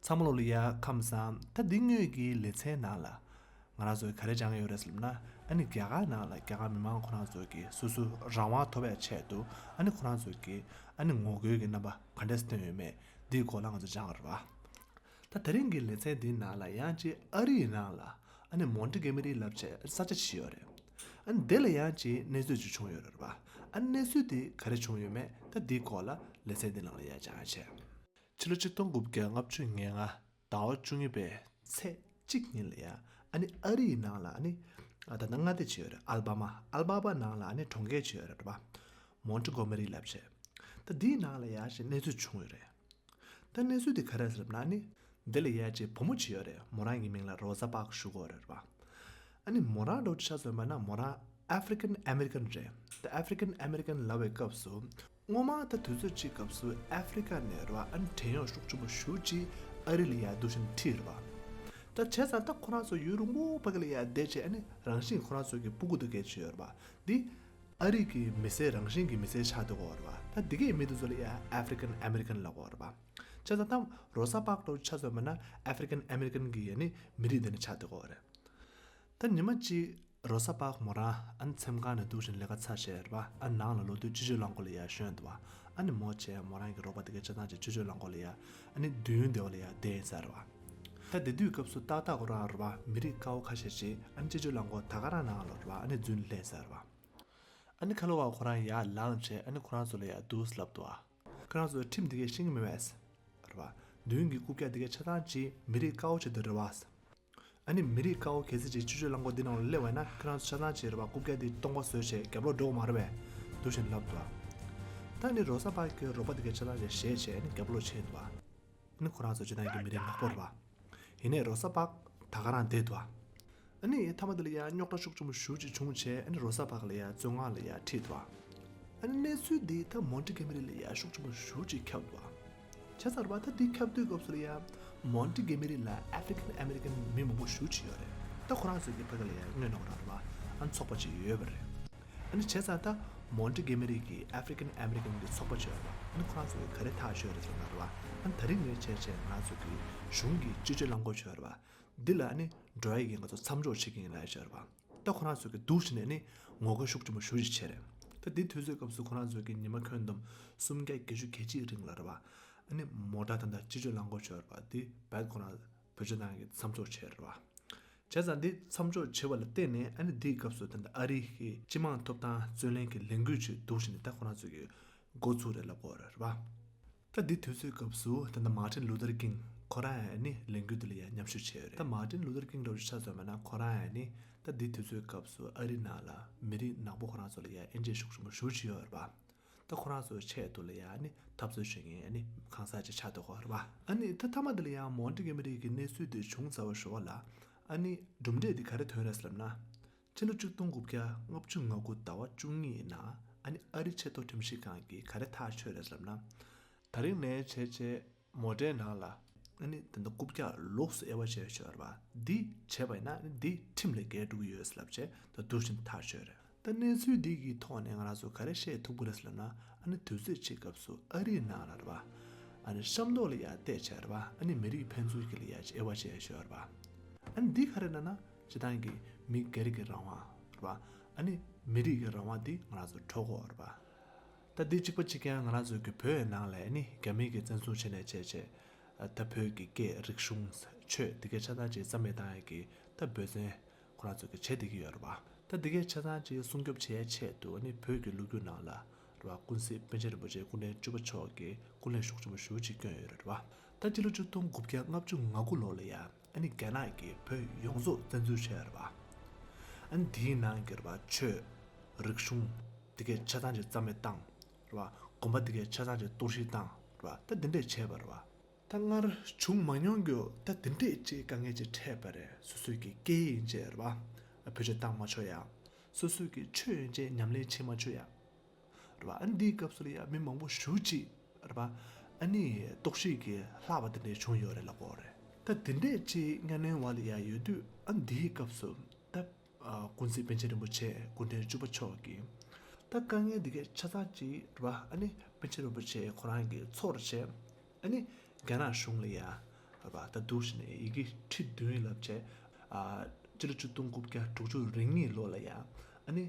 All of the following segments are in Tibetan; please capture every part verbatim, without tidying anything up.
ཚང་མ་ལོ་ལ་ཡ་ཁམས་བཟང་། ད་འདི་སྔོན་གྱི་ལེ་ཚན་ནང་ལ་ང་རང་ཚོས་ག་རེ་སྦྱང་ཡོད་རེད་ཟེར་ན། ཨ་ནི་རྒྱ་གར་ནང་ལ་རྒྱ་གར་མི་མང་ཁོ་རང་ཚོས་ཀྱི་སོ་སོའི་རང་དབང་ཐོབ་པའི་ཆེད་དུ། ཨ་ནི་ཁོ་རང་ཚོས་ཀྱི་ཨ་ནི་ངོ་རྒོལ་གྱི་རྣམ་པ་ག་འདྲས་སྟོན་ཡོད་མེད་འདིའི་སྐོར་ལ་ང་ཚོ་སྦྱང་བ་རེད་བ། ད་དེ་རིང་གི་ལེ་ཚན་འདིའི་ནང་ལ་ཡང་ཅིག་ཨ་རིའི་ནང་ལ་ཨ་ནི་མོན་ཊི་གྷོ་མེ་རི་ལབ་བྱས་ས་ཆ་ཅིག་ཡོད་རེད། ཨ་ནི་དེ་ལ་ཡང་ཅིག་གནས་ཚུལ་ཅིག་བྱུང་ཡོད་རེད་བ། ཨ་ནི་གནས་ཚུལ་དེ་ག་རེ་བྱུང་ཡོད་མེད་ད་འདིའི་སྐོར་ལ་ལེ་ཚན་འདི་ནང་ལ་ཡང་སྦྱང་ཡ་བྱས། ཕྱི་ལོ་ཆིག་སྟོང་དགུ་བརྒྱ་ལྔ་བཅུ་ང་ལྔ་ཟླ་བ་བཅུ་གཉིས་པའི་ཚེས་གཅིག་ཉིན་ལ་ཡ། ཨ་ནི་ཨ་རིའི་ནང་ལ་ཨ་ནི་ཨ་ད་ལྟ་མངའ་སྡེ་ཅིག་ཡོད་རེད། ཨལ་བྷ་མ། ཨལ་བྷ་མ་ནང་ལ་ཨ་ནི་གྲོང་ཁྱེར་ཅིག་ཡོད་རེད་བ། མོན་ཊི་གྷོ་མེ་རི་ལབ་བྱས། ད་འདིའི་ནང་ལ་ཡ་ཞིག་གནས་ཚུལ་བྱུང་ཡོད་རེད། ད་གནས་ཚུལ་དེ་ག་རེ་ཟེར་ན་ནི། འདི་ལ་ཡ་ཅིག་བུ་མོ་ཅིག་ཡོད་རེད། མོ་རང་གི་མིང་ལ་རོ་ཟ་པག་ཞུ་གོ་རེད་བ། ཨ་ནི་མོ་རང་འདྲ་བོ་ཆ་མཚོན་པ་ན་མོ་རང་ཨ་ཧྥི་རི་ཀན་ཨ་མེ་རི་ཀན་རེད། ད་ཨ་ཧྥི་རི་ཀན་ཨ་མེ་རི་ཀན་ལབ་པའི་སྐབས་སུ། སྔོན་མ་ད་དུས་ཚོད་ཅིག་སྐབས་སུ་ཨ་ཧྥི་རི་ཀ་ནས་རེད་བ། ཨ་ནི་བྲན་གཡོག་ཤུགས་ཆེན་པོ་ཞེ་པོ་ཅིག་ཨ་རི་ལ་ཡ་འདུག་བཞིན་ཁྲིད་རེད་བ། ད་བྱས་ཙང་ད་ཁོ་རང་ཚོ་ཡུན་རིང་པོ་ཕ་གི་ལ་ཡ་བསྡད་བྱས། ཨ་ནི་རང་བཞིན་ཁོ་རང་ཚོ་གི་སྤུ་གུ་དེ་གས་ཅིག་ཡོད་རེད་བ། འདི་ཨ་རི་གི་མི་སེར་རང་བཞིན་གྱི་མི་སེར་ཆགས་བསྡད་ཀྱི་ཡོད་རེད་བ། ད་འདི་གའི་མི་དེ་ཚོ་ལ་ཡ་ཨ་ཧྥི་རི་ཀན་ཨ་མེ་རི་ཀན་ལབ་ཀྱི་ཡོད་རེད་བ། བྱས་ཙང་ད་རོ་ས་པག་ལོ་ཆ་མཚོན་པ་ན་ཨ་ཧྥི་རི་ཀན་ཨ་མེ་རི་ཀན་གྱི་ཡ་ནི་མི་རིགས་དེ་ནི་ཆགས་བསྡད་ཀྱི་ཡོད་རེད། ད་ཉི་མ་གཅིག་རོ་ས་པག་མོ་རང་ཨ་ནི་མཚམས་ཁང་ནས་འདུག་བཞིན་ལས་ཀ་ཚར་བྱས་རེད་བ། ཨ་ནང་ལ་ལོག་དུས་སྤྱི་སྤྱོད་རླངས་འཁོར་ལ་ཡ་ཞོན་འདུག་བ། ཨ་ནི་མོ་བྱས་མོ་རང་གི་རོགས་པ་དེ་གའི་ཆ་ཚང་བྱས་སྤྱི་སྤྱོད་རླངས་འཁོར་ལ་ཡ་ཨ་ནི་དུས་ཡུན་བདེ་བ་ལ་ཡ་བསྡད་ཡིན་ས་རེད་བ། ད་དེ་དུས་སྐབས་སུ་ཏག་ཏག་ཁོ་རང་རེད་བ། མི་རིགས་དཀར་པོ་ཁ་ཤས་ཤིག་ཨ་ནི་སྤྱི་སྤྱོད་རླངས་འཁོར་ད་ག་རང་ནང་ལ་རེད་བ། ཨ་ནི་འཛུལ་སླེབས་ས་རེད་བ། ཨ་ནི་ཁ་ལོ་བ་ཁོ་རང་ཡར་ལངས་བྱས་ཨ་ནི་ཁོ་རང་ཚོ་ལ་ཡ་འདུག་ལབ་འདུག་བ། ཁྱེད་རང་ཚོས་ཁྲིམས་དེ་གས་ཤེས་ཀྱི་མེད་པས། རེད་བ། མདུན་གྱི་རྐུབ་བཀྱག་དེ་གས་ཆ་ཚང་ཅིག་མི་རིགས་དཀར་པོ་ཆེད་དུ་རེད་བ། ཨ་ནི་མི་རིགས་དཀར་པོ་གལ་སྲིད་ཅིག་སྤྱི་སྤྱོད་རླངས་འཁོར་འདི་ནང་ལ་སླེབས་པ་ཡིན་ན་ཁྱེད་རང་ཚོ་ཆ་ཚང་ཅིག་རེད་བ། རྐུབ་བཀྱག་འདི་སྟོང་པ་བཟོས་བྱས་རྒྱབ་ལོག་འགྲོ་གི་མ་རེད་པས། འདུག་བཞིན་ལབ་འདུག་བ། ད་ནི་རོ་ས་པག་གི་རོགས་པ་དེ་གས་ཆ་ཚང་ཅིག་བཞེས་བྱས་ཨ་ནི་རྒྱབ་ལོག་ཕྱིན་འདུག་བ། ཨ་ནི་ཁོ་རང་ཚོ་སྤྱིར་བཏང་གི་མི་རིགས་ནག་པོ་རེད་བ། ཡིན་ནའི་རོ་ས་པག་ད་ག་རང་བསྡད་འདུག་བ། ཨ་ནི་མཐའ་མ་དེ་ལ་ཡང་རྙོག་དྲ་ཤུགས་ཆེན་པོ་ཞེ་པོ་ཅིག་བྱུང་བྱས་ཨ་ནི་རོ་ས་པག་ལ་ཡང་བཙོན་ཁང་ལ་ཡང་ཁྲིད་འདུག་ཨ་ནི་གནས་ཚུལ་འདི་ད་མོན་ཊི་གྷོ་མེ་རི་ལ་ཡང་ཤུགས་ཆེན་པོ་ཞེ་པོ་ཅིག་ཁྱབ་འདུག་བྱས་ཙང་རེད་པ། ད་འདི་ཁྱབ་དུས་སྐབས་སུ་ལ་ཡང་མོན་ཊི་གྷོ་མེ་རི་ལ་ཨ་ཧྥི་རི་ཀན་ཨ་མེ་རི་ཀན་མི་མང་པོ་ཞེ་པོ་ཅིག་ཡོད་རེད། ད་ཁོ་རང་ཚོ་གི་ཕ་གི་ལ་ཡང་དངོས་གནས་རང་རེད་པ། ཨ་ནི་ཚོགས་པ་ཅིག་ཡོད་པ་རེད། ཨ་ནི་བྱས་ཙང་ད་མོན་ཊི་གྷོ་མེ་རི་གི་ཨ་ཧྥི་རི་ཀན་ཨ་མེ་རི་ཀན་གི་ཚོགས་པ་ཅིག་ཡོད་རེད་པ། ཨ་ནི་ཁོ་རང་ཚོ་གི་ག་རེ་ཐག་ཆོད་རེད་ཟེར་ན་རེད་པ། ཨ་ནི་ད་རིང་ནས་བྱས་བྱས་ང་རང་ཚོ་གི་གཞུང་གི་སྤྱི་སྤྱོད་རླངས་འཁོར་ཅིག་ཡོད་རེད་པ། འདི་ལ་ནི་འགྲོ་ཡ་གི་ང་ཚོ་མཚམས་འཇོག་བྱེད་ཀྱི་ཡིན་ལབ་ཡ་ཅིག་ཡོད་རེད་པ། ད་ཁོ་རང་ཚོ་གི་འདུག་བྱས་ནས་ནི་ངོ་རྒོལ་ཤུགས་ཆེན་པོ་ཞེ་པོ་ཅིག་བྱས་རེད། ད་འདི་དུས་ཚོད་སྐབས་སུ་ཁོ་རང་ཚོ་གི་ཉི་མ་ཁྱོན་བསྡོམས་སུམ་བརྒྱ་བརྒྱད་ཅུ་གྱ་གཅིག་རིང་ལ་རེད་པ། ཨ་ནི་མོ་ཊ་ད་ལྟ་སྤྱི་སྤྱོད་རླངས་འཁོར་ཅིག་ཡོད་རེད་པ། འདི་བེད་ཁོ་རང་བེད་སྤྱོད་གཏང་གི་མཚམས་འཇོག་བྱས་རེད་པ། བྱས་ཙང་འདི་མཚམས་འཇོག་བྱས་པ་ལ་བརྟེན་ནས་ཨ་ནི་འདིའི་སྐབས་སུ་ད་ལྟ་ཨ་རི་གི་སྤྱི་དམངས་ཐོབ་ཐང་རྩོད་ལེན་གྱི་ལས་འགུལ་ཅིག་འདུག་བྱས་ནས་ད་ཁོ་རང་ཚོ་གི་འགོ་ཚུགས་རེད་ལབ་ཀྱི་ཡོད་རེད་པ། ད་འདི་དུས་ཚོད་སྐབས་སུ་ད་ལྟ་མར་ཊིན་ལུ་ཐར་ཀིང་ཁོ་རང་ཡང་ནི་ལས་འགུལ་འདི་ལ་ཡང་མཉམ་ཞུགས་བྱས་ཡོད་རེད། ད་མར་ཊིན་ལུ་ཐར་ཀིང་འདྲ་བོ་ཆ་མཚོན་པ་ན་ཁོ་རང་ཡང་ནི་ད་འདི་དུས་ཚོད་སྐབས་སུ་ཨ་རི་ནང་ལ་མི་རིགས་ནག་པོ་ཁོ་རང་ཚོ་ལ་ཡང་དབྱེ་འབྱེད་ཤུགས་ཆེན་པོ་ཞེ་པོ་ཅིག་ཡོད་རེད་པ། ད་ཁོ་རང་ཚོའི་ཆེད་དུ་ལ་ཡང་ནི་འཐབ་རྩོད་བྱེད་མཁན་ནི་གང་ཟག་ཅིག་ཆགས་བསྡད་ཀྱི་ཡོད་རེད་པ། ཨ་ནི་ད་མཐའ་མ་འདི་ལ་ཡང་མོན་ཊི་གྷོ་མེ་རི་གི་གནས་ཚུལ་འདི་བྱུང་ཚར་བའི་ཞོར་ལ་ཨ་ནི་གྲུབ་འབྲས་འདི་ག་རེ་ཐོན་རེད་ཟེར་ལབ་ན། ཕྱི་ལོ་ཆིག་སྟོང་དགུ་བརྒྱ་ལྔ་བཅུ་ང་དགུ་ཟླ་བ་བཅུ་གཉིས་ནང་ཨ་ནི་ཨ་རི་ཆེས་མཐོ་ཁྲིམས་ཞིབ་ཁང་གིས་ག་རེ་ཐག་ཆོད་རེད་ཟེར་ལབ་ན། ད་རིང་ནས་བྱས་བྱས་མོ་ཊའི་ནང་ལ་ཨ་ནི་ད་ལྟ་རྐུབ་བཀྱག་ལོགས་སུ་དབྱེ་བ་ཕྱེ་ཡ་ཅིག་ཡོད་རེད་པ། འདི་བྱས་པ་ཡིན་ན་ཨ་ནི་འདི་ཁྲིམས་ལས་འགལ་འགྲོ་གི་ཡོད་ཟེར་ལབ་བྱས་ད་འདུག་བཞིན་ཐག་ཆོད་རེད། ད་གནས་ཚུལ་འདི་གི་ཐོག་ནས་ང་རང་ཚོ་ག་རེ་བཤད་ཐུབ་ཀྱི་རེད་ཟེར་ལབ་ན། ཨ་ནི་དུས་ཚོད་ཅིག་སྐབས་སུ་ཨ་རིའི་ནང་ལ་རེད་པ། ཨ་ནི་ཤ་མདོག་ལ་ཡ་བལྟས་བྱས་རེད་པ། ཨ་ནི་མི་རིགས་ཕན་ཚུན་གྱི་ལ་ཡ་དབྱེ་བ་ཕྱེ་ཡ་ཅིག་ཡོད་རེད་པ། ཨ་ནི་འདི་ག་རེ་ལབ་ན། སྤྱིར་བཏང་གི་མི་སྒེར་གྱི་རང་དབང་རེད་པ། ཨ་ནི་མི་རིགས་ཀྱི་རང་དབང་འདི་ང་རང་ཚོ་འཕྲོག་གི་ཡོད་རེད་པ། ད་འདི་གཅིག་པ་གཅིག་རྐྱང་ང་རང་ཚོ་གི་བོད་ནང་ལ་ཨ་ནི་རྒྱ་མི་གིས་བཙན་བཟུང་བྱས་ནས་བྱས་བྱས། ད་བོད་ཀྱི་སྐད་རིག་གཞུང་ཆོས་འདི་གའི་ཆ་ཚང་ཅིག་རྩ་མེད་བཏང་ཡ་གི་ད་འབད་བརྩོན་ཁོ་རང་ཚོ་གིས་བྱེད་བསྡད་ཀྱི་ཡོད་རེད་པ། ད་འདི་གའི་ཆ་ཚང་ཅིག་སྲུང་སྐྱོབ་བྱེད་ཡའི་ཆེད་དུ་ཨ་ནི་བོད་ཀྱི་ལོ་རྒྱུས་ནང་ལ་རེད་པ། ཀུན་གཟིགས་པཎ་ཆེན་རིན་པོ་ཆེ་སྐུ་ཕྲེང་བཅུ་པ་མཆོག་གིས་སྐུ་ལས་ཤུགས་ཆེན་པོ་ཞེ་པོ་ཅིག་བསྐྱོན་ཡོད་རེད་པ། ད་སྤྱི་ལོ་ཆིག་སྟོང་དགུ་བརྒྱ་ལྔ་བཅུ་ང་དགུ་ལོ་ལ་ཡ་ཨ་ནི་རྒྱ་ནག་གིས་བོད་ཡོངས་རྫོགས་བཙན་འཛུལ་བྱས་ཡོད་རེད་པ། ཨ་ནི་དེའི་ནང་གི་རེད་པ། ཆོས། རིག་གཞུང་འདི་གའི་ཆ་ཚང་ཅིག་རྩ་མེད་བཏང་རེད་པ། དགོན་པ་འདི་གའི་ཆ་ཚང་ཅིག་གཏོར་བཤིག་བཏང་རེད་པ། ད་འདི་འདྲས་བྱས་པ་རེད་པ། ད་སྔར་བྱུང་མ་མྱོང་རྒྱུ་ད་འདི་འདྲས་ཅིག་དཀའ་ངལ་ཅིག་འཕྲད་པ་རེད། སོ་སོའི་གི་སྐད་ཡིག་ཡིན་ཅེས་རེད་པ། བེད་སྤྱོད་བཏང་མ་ཆོག་ཡ། སོ་སོའི་གི་ཆོས་ཡིན་ཅེས་ཉམས་ལེན་བྱེད་མ་ཆོག་ཡ། རེད་པ། ཨ་ནི་འདིའི་སྐབས་སུ་ལ་ཡ་མི་མང་པོ་ཞེ་པོ་ཅིག་རེད་པ། ཨ་ནི་གཏོར་བཤིག་གི་ལྷག་པ་དེ་འདྲས་བྱུང་ཡོད་རེད་ལབ་ཀྱི་ཡོད་རེད། ད་དེ་འདྲས་ཅིག་གཉའ་གནོན་འོག་ལ་ཡ་ཡོད་དུས་ཨ་ནི་འདིའི་སྐབས་སུ་ད་ཨ་ཀུན་གཟིགས་པཎ་ཆེན་རིན་པོ་ཆེ་སྐུ་ཕྲེང་བཅུ་པ་མཆོག་གིས་ད་དཀའ་ངལ་འདི་གའི་ཆ་ཚང་ཅིག་རེད་པ། ཨ་ནི་པཎ་ཆེན་རིན་པོ་ཆེ་ཁོ་རང་གིས་ཚོར་བྱས། ཨ་ནི་རྒྱ་ནག་གཞུང་ལ་ཡ་ རེད་པ། ད་འདུག་བྱས་ནས་ཡི་གེ་ཁྲི་བདུན་ལབ་བྱས། ཨ། སྤྱི་ལོ་ཆིག་སྟོང་དགུ་བརྒྱ་དྲུག་ཅུ་རེ་གཉིས་ལོ་ལ་ཡ། ཨ་ནི།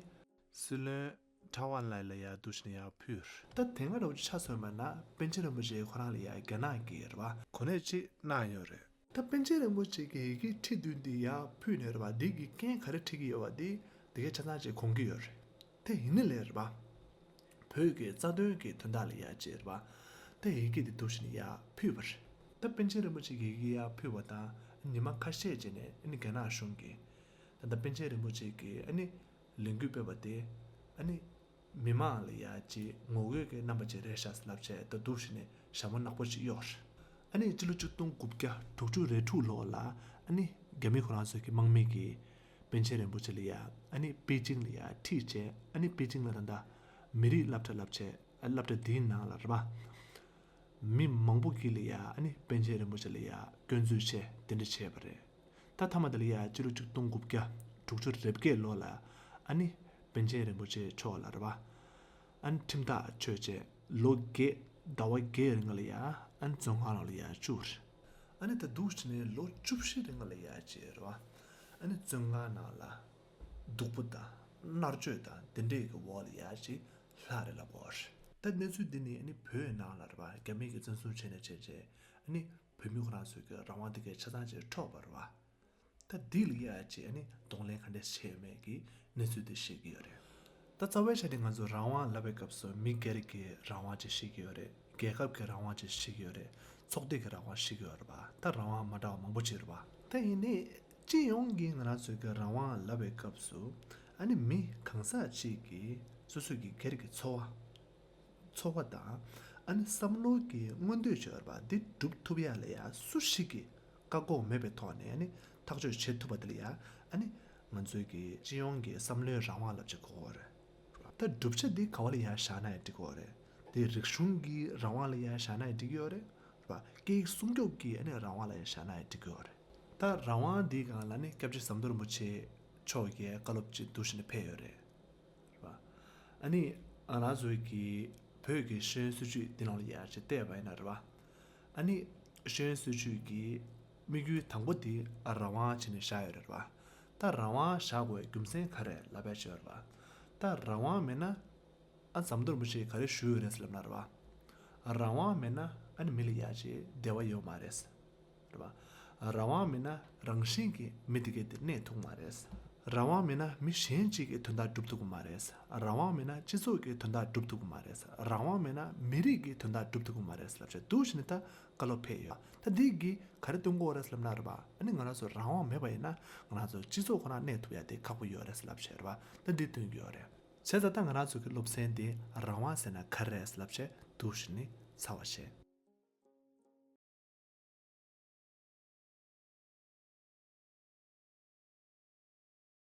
སྲིད་བློན་ཁྲ་བ་ལའི་ལ་ཡ་འདུག་བྱས་ནས་ཡར་ཕུལ། ད་དེ་སྔ་འདྲ་བོ་ཅིག་ཆགས་སོང་མེད་ན། པཎ་ཆེན་རིན་པོ་ཆེ་ཁོ་རང་ལ་ཡ་རྒྱ་ནག་གི་རེད་པ། གོ་གནས་ཅིག་གནང་ཡོད་རེད། ད་པཎ་ཆེན་རིན་པོ་ཆེ་གིས་ཡི་གེ་ཁྲི་བདུན་འདི་ཡར་ཕུལ་ནས་རེད་པ། འདི་གི་རྐྱེན་ག་རེ་འཕྲད་ཀྱི་ཡོད་པ་འདི་འདི་གའི་ཆ་ཚང་ཅིག་དགོངས་ཀྱི་ཡོད་རེད། དེ་ཡིན་ནའི་ལས་རེད་པ། བོད་ཀྱི་རྩ་དོན་གྱི་དོན་དག་ལ་ཡ་ཅིག་རེད་པ། ད་ཡི་གེ་འདི་འདུག་བྱས་ནས་ཡར་ཕུལ་བ་རེད། ད་པཎ་ཆེན་རིན་པོ་ཆེ་གིས་ཡི་གེ་ཡར་ཕུལ་བ་དང་ཉི་མ་ཁ་ཤས་རྗེས་ནས་ཨ་ནི་རྒྱ་ནག་གཞུང་གིས་ད་ལྟ་པཎ་ཆེན་རིན་པོ་ཆེ་གིས་ཨ་ནི་ལས་འགུལ་སྤེལ་བ་དེ་ཨ་ནི་མི་མང་ལ་ཡ་ཅིག་ངོ་རྒོལ་གྱི་རྣམ་པ་ཅིག་རེད་ཤག་ལབ་བྱས་ད་འདུག་བྱས་ནས་ཞྭ་མོ་ནག་པོ་ཅིག་གཡོགས། ཨ་ནི་སྤྱི་ལོ་ཆིག་སྟོང་དགུ་བརྒྱ་དྲུག་ཅུ་རེ་དྲུག་ལོ་ལ་ཨ་ནི་རྒྱ་མི་ཁོ་རང་ཚོ་གི་དམག་མི་གིས་པཎ་ཆེན་རིན་པོ་ཆེ་ལ་ཡ་ཨ་ནི་པེ་ཅིང་ལ་ཡ་ཁྲིད་བྱས། ཨ་ནི་པེ་ཅིང་ལ་ད་ལྟ་མི་རིགས་སློབ་གྲྭ་ལབ་བྱས། ཨ། སློབ་གྲྭ་འདིའི་ནང་ལ་རེད་པ། མི་མང་པོ་གིས་ལ་ཡ་ཨ་ནི་པཎ་ཆེན་རིན་པོ་ཆེ་ལ་ཡ་སྐྱོན་འཛུགས་བྱས་དེ་འདྲ་བྱས་པ་རེད། ད་མཐའ་མ་དེ་ལ་ཡ་སྤྱི་ལོ་ཆིག་སྟོང་དགུ་བརྒྱ་དྲུག་ཅུ་རེ་བརྒྱད་ལོ་ལ་ཨ་ནི་པཎ་ཆེན་རིན་པོ་ཆེ་མཆོག་ལ་རེད་པ། ཨ་ནི་ཁྲིམས་ཐག་ཆོད་བྱས་ལོ་བརྒྱད་ཟླ་བ་བརྒྱད་རིང་ལ་ཡ་ཨ་ནི་བཙོན་ཁང་ནང་ལ་ཡ་བཅུག་རེད། ཨ་ནི་ད་འདུག་བྱས་ནས་ལོ་བཅུ་བཞི་རིང་ལ་ཡ་ཅིག་རེད་པ། ཨ་ནི་བཙོན་ཁང་ནང་ལ་སྡུག་པོ་དང་མནར་གཅོད་དང་དེ་འདྲས་ཀྱི་འོག་ལ་ཡ་ཅིག་ལྷག་རེད་ལབ་དགོས་རེད། ད་གནས་ཚུལ་འདི་ནི་ཨ་ནི་བོད་ནང་ལ་རེད་པ། རྒྱ་མི་གིས་བཙན་བཟུང་བྱས་ནས་བྱས་བྱས། ཨ་ནི་བོད་མི་ཁོ་རང་ཚོའི་གི་རང་དབང་དེ་གའི་ཆ་ཚང་ཅིག་འཕྲོག་པ་རེད་པ། ད་འདི་ལ་ཡ་ཅིག་ཨ་ནི་གདོང་ལེན་ག་འདྲས་བྱས་ཡོད་མེད་ཀྱི་གནས་ཚུལ་དེ་བཤད་ཀྱི་ཡོད་རེད། ད་རྩ་བའི་ཆ་ནས་ང་ཚོ་རང་དབང་ལབ་པའི་སྐབས་སུ་མི་སྒེར་གྱི་རང་དབང་ཅིག་བཤད་ཀྱི་ཡོད་རེད། རྒྱལ་ཁབ་ཀྱི་རང་དབང་ཅིག་བཤད་ཀྱི་ཡོད་རེད། ཚོགས་སྡེ་གི་རང་དབང་བཤད་ཀྱི་ཡོད་རེད་པ། ད་རང་དབང་མ་འདྲ་བ་མང་པོ་ཅིག་རེད་པ། ད་ཡིན་ནའི་སྤྱི་ཡོངས་ཀྱི་ང་རང་ཚོའི་གི་རང་དབང་ལབ་པའི་སྐབས་སུ་ཨ་ནི་མི་གང་ཟག་ཅིག་གིས་སོ་སོའི་གི་སྒེར་གྱི་འཚོ་བ། འཚོ་བ་དང་ཨ་ནི་བསམ་བློ་གི་མངོན་འདོད་བྱས་པ་འདི་སྒྲུབ་ཐུབ་ཡ་ལ་ཡ་སུ་ཞིག་གིས་བཀག་འགོག་མེད་པའི་ཐོག་ནས་ཨ་ནི་ཐག་གཅོད་བྱེད་ཐུབ་པ་དེ་ལ་ཡ་ཨ་ནི་ང་ཚོའི་གི་སྤྱི་ཡོངས་ཀྱི་བསམ་བློའི་རང་དབང་ལབ་ཅིག་གོ་གི་རེད། ད་བསྒྲུབ་བྱ་འདི་ག་བ་ལ་ཡ་བཞག་ན་ཡང་འགྲིག་གི་རེད། དེ་རིག་གཞུང་གི་རང་དབང་ལ་ཡ་བཞག་ན་ཡང་འགྲིག་གི་རེད། རེད་པ། སྐད་ཡིག་སྲུང་སྐྱོབ་ཀྱི་ཨ་ནི་རང་དབང་ལ་ཡ་བཞག་ན་ཡང་འགྲིག་གི་རེད། ད་རང་དབང་འདིའི་སྒང་ལ་ནི་སྐྱབས་རྗེ་ཟམ་གདོང་རིན་པོ་ཆེ་མཆོག་གིས་བཀའ་སློབ་ཅིག་འདུག་བྱས་ནས་ཕེབས་ཡོད་རེད། རེད་པ། ཨ་ནི་ང་རང་ཚོའི་གི་བོད་ཀྱི་ཤེས་ཡོན་སྲིད་བྱུས་འདི་ནང་ལ་ཡ་ཅིག་བལྟས་པ་ཡིན་ན་རེད་པ། ཨ་ནི་ཤེས་ཡོན་སྲིད་བྱུས་ཀྱི་དམིགས་ཡུལ་དང་པོ་དེ་རང་དབང་བྱས་ནས་བཞག་ཡོད་རེད་པ། ད་རང་དབང་བཞག་དགོས་པའི་རྒྱུ་མཚན་ག་རེ་ལབ་ཡ་ཅིག་ཡོད་རེད་པ། ད་རང་དབང་མེད་ན་ཨ་ཟམ་གདོང་རིན་པོ་ཆེས་ག་རེ་ཞུས་ཡོད་རེད་ལབ་ན་རེད་པ། རང་དབང་མེད་ན་ཨ་ནི་མི་ལ་ཡ་ཅིག་བདེ་བ་ཡོད་མ་རེད། རེད་པ། རང་དབང་མེད་ན་རང་བཞིན་གྱིས་མི་དེ་གས་དེ་གནས་ཐུབ་མ་རེད། རང་དབང་མེད་ན་མི་གཞན་གཅིག་གི་དོན་དག་སྒྲུབ་ཐུབ་ཀྱི་མ་རེད། རང་དབང་མེད་ན་སྤྱི་ཚོགས་ཀྱི་དོན་དག་སྒྲུབ་ཐུབ་ཀྱི་མ་རེད། རང་དབང་མེད་ན་མི་རིགས་ཀྱི་དོན་དག་སྒྲུབ་ཐུབ་ཀྱི་མ་རེད་ལབ་བྱས་འདུག་བྱས་ནས་ད་བཀའ་སློབ་ཕེབས་ཡོད། ད་འདི་གིས་ག་རེ་སྟོན་གྱི་ཡོད་རེད་ལབ་ན་རེད་པ། ཨ་ནི་ང་རང་ཚོ་རང་དབང་མེད་པ་ཡིན་ན་ང་རང་ཚོ་སྤྱི་ཚོགས་ཁོ་ན་གནས་ཐུབ་ཡ་དེ་ཁག་པོ་ཡོད་རེད་ལབ་བྱས་རེད་པ། ད་འདི་སྟོན་གྱི་ཡོད་རེད། བྱས་ཙང་ད་ང་རང་ཚོ་གི་སློབ་ཚན་འདི་རང་དབང་ཟེར་ན་ག་རེ་རེད་ལབ་བྱས་འདུག་བྱས་ནས་ཚར་བ་བྱས།